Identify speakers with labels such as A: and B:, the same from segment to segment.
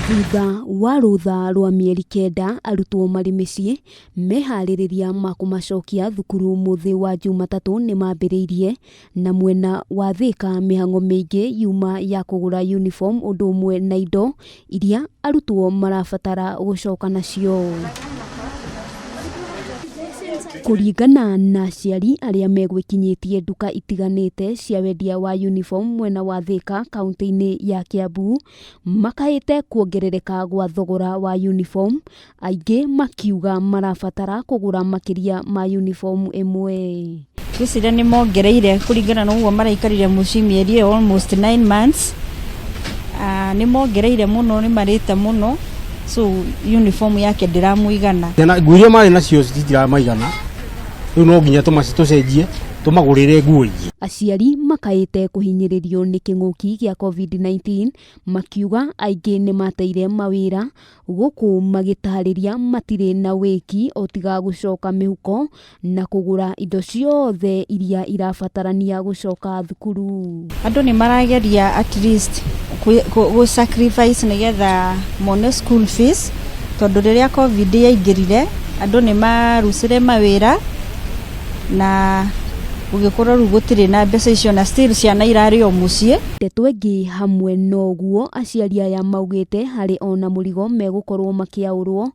A: Thutha wa rũtha rwa mĩeri 9 arutwo marĩ mĩciĩ, meharĩrĩria ma kũmacokia thukuru mũthĩ wa Jumatatũ nĩmambĩrĩirie, na mwena wa Thĩka mĩhang'o mĩingĩ yuma ya kũgũra uniform ũndũ ũmwe na indo iria arutwo marabatara gũcoka nacio. Kũringana na aciari arĩa megwĩkinyĩtie nduka itiganĩte cia wendia wa uniform mwena wa Thĩka kaunti-inĩ ya Kiambu, makaĩte kuongerereka gwa thogora wa uniform, aingĩ makiuga marabatara kũgũra makĩria ma uniform ĩmwe.
B: Ngwĩciria nĩ mongereire kũringana na ũguo maraikarire mũciĩ mĩeri ĩyo almost 9 months. Nĩ mongereire mũno, nĩ marĩte mũno, so uniform yake ndĩramũigana.
C: Ciana nguo iria marĩ nacio citiramaigana, rĩu no nginya tũcenjie tũmagũrĩre nguo ingĩ.
A: Aciari makaĩte kũhinyĩrĩrio nĩ kĩng'ũki gĩa COVID-19, makiuga aingĩ nĩ mateire mawĩra, gũkũ magĩtarĩria matirĩ na wĩki o tiga gũcoka mĩhuko na kũgũra indo ciothe iria irabatarania gũcoka thukuru.
B: Andũ nĩ marageria at least gũ sacrifice nĩgetha mone school fees, tondũ rĩrĩa COVID yaingĩrire andũ nĩ marucire mawĩra na gũgĩkorwo rĩu gũtirĩ na mbeca icio, na still ciana irarĩ o mũciĩ.
A: Ndeto ĩngĩ hamwe noguo aciari aya maugĩte harĩ ona mũrigo megũkorwo makĩaũrwo,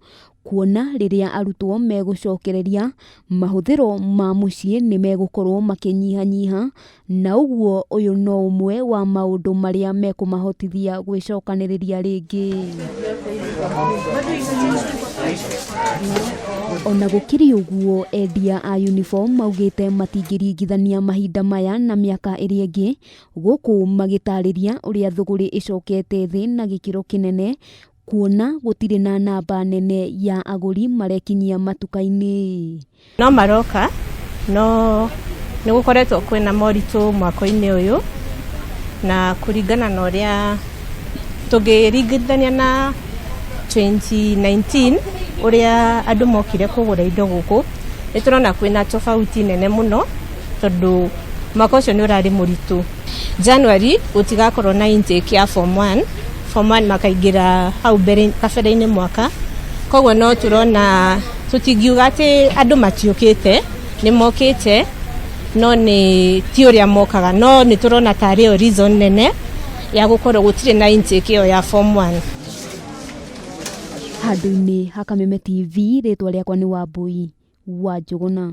A: kuona rĩrĩa arutwo megũcokereria mahũthĩro ma mũciĩ nĩ megũkorwo makĩnyihanyiha, na ũguo ũyũ no ũmwe wa maũndũ marĩa mekũmahotithia gwĩcokanĩrĩria rĩngĩ. Ona gũkĩrĩ ũguo, endia a uniform maugĩte matingĩringithania mahinda maya na mĩaka ĩrĩa ĩngĩ, gũkũ magĩtarĩria ũrĩa thũgũrĩ ĩcokete thĩ na gĩkĩro kĩnene, kuona gũtirĩ na namba nene ya agũri marekinyia matuka-inĩ.
D: No maroka, no nĩ gũkoretwo kwĩna moritũ mwaka-inĩ ũyũ, na kũringana na ũrĩa tũngĩringithania na 2019 ũrĩa andũ mokire kũgũra indo gũkũ, nĩ tũrona kwĩna tofauti nene mũno, tondũ mwaka ũcio nĩ ũrarĩ mũritũ. January gũtigakorwo na intake ya form 1, form 1 makaingĩra hau mbere kabere-inĩ mwaka, koguo no tũrona tũtingiuga atĩ andũ matiũkĩte, nĩ mokĩte, no nĩ ti ũrĩa mokaga, no nĩ tũrona tarĩ yo reason nene ya gũkorwo gũtirĩ na intake ĩyo ya form 1.
A: Handũ-inĩ ha Kameme TV, rĩtwa rĩakwa nĩ Wambui wa Njũgũna.